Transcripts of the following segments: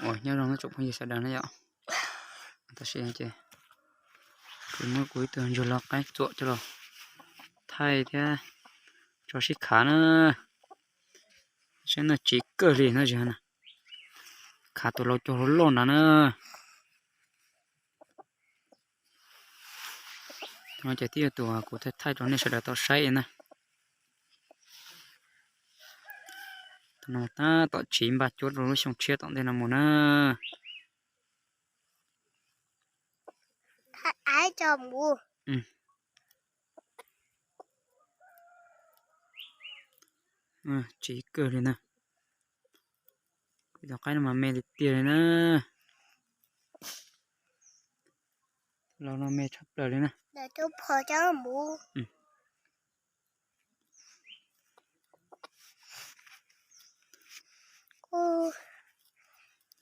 Uas nyob zoo tsoom phooj ywg sawv daws na yom. Tam sim no ces kuv muab kuv ib tug ntsuag loj qaib txuam coj los thaij thiab tso sib khav na. Saib no tsiv kawg li no, khav tus lau caug loj loj ntawd na. Tus no ces twb yog tus kuv thaij thaij rau nej sawv daws tau saib na. Tus no tab tom tsiv npaj cuab rau lub xyoo tshiab tom ntej no mus na. Tsiv kawg li na. Kuv cov qaib no mas me tiag tiag li na. Lau no me tshaj plaws li na.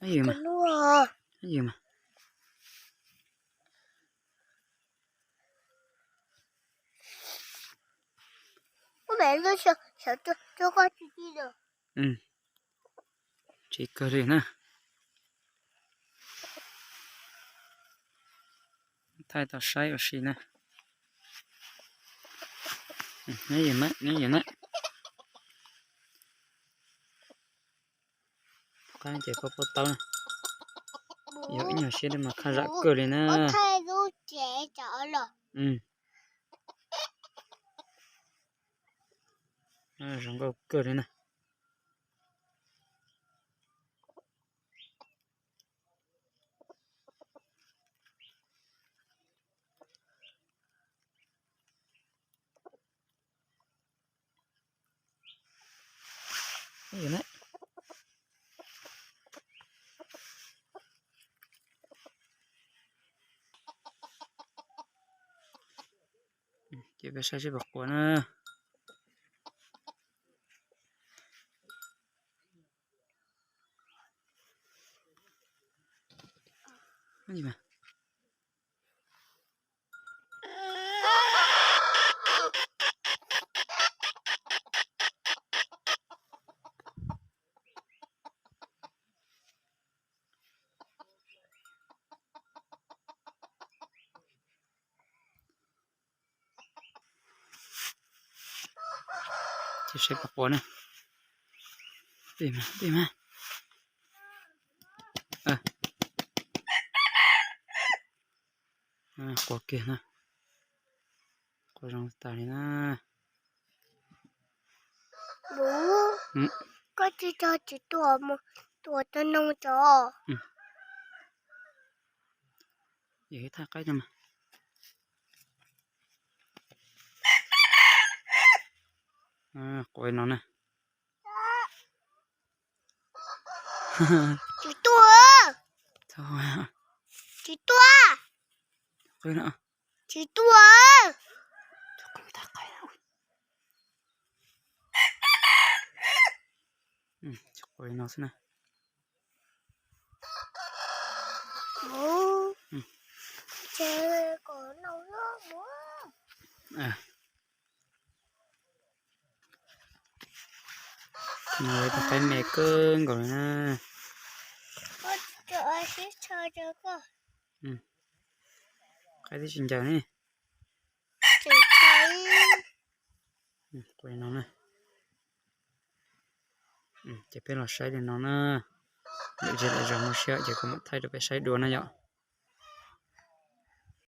Ib yam mas. Tsiv kawg li na. Thaij tau saib ua si na. Nyob zoo na. Qaib ces pab pab taub na. Yog ib nyuag siab mas khaj zam kawg li na. Zoo nkauj kawg li na. Ces peb saib seb puas qua na. Ces saib puas qua na. Tij mas, tij mas. Qua kiag na. Qua zoo tas li na. Koj tsis tso tsis tua mus, tua tau noo tso. Yog ib thaj qaib no mas. Qua no na. Tsis tua. Tsis tua. Tsis tua. Qua no xwb na. Tus qaib me kawg nkaus li na. Qaib twb tsis ncaws ne. Qua no na. Ces peb los saib li no na. Lwm zaus lwm zaus mus siab ces kuv mam thaij rau peb saib dua na yom.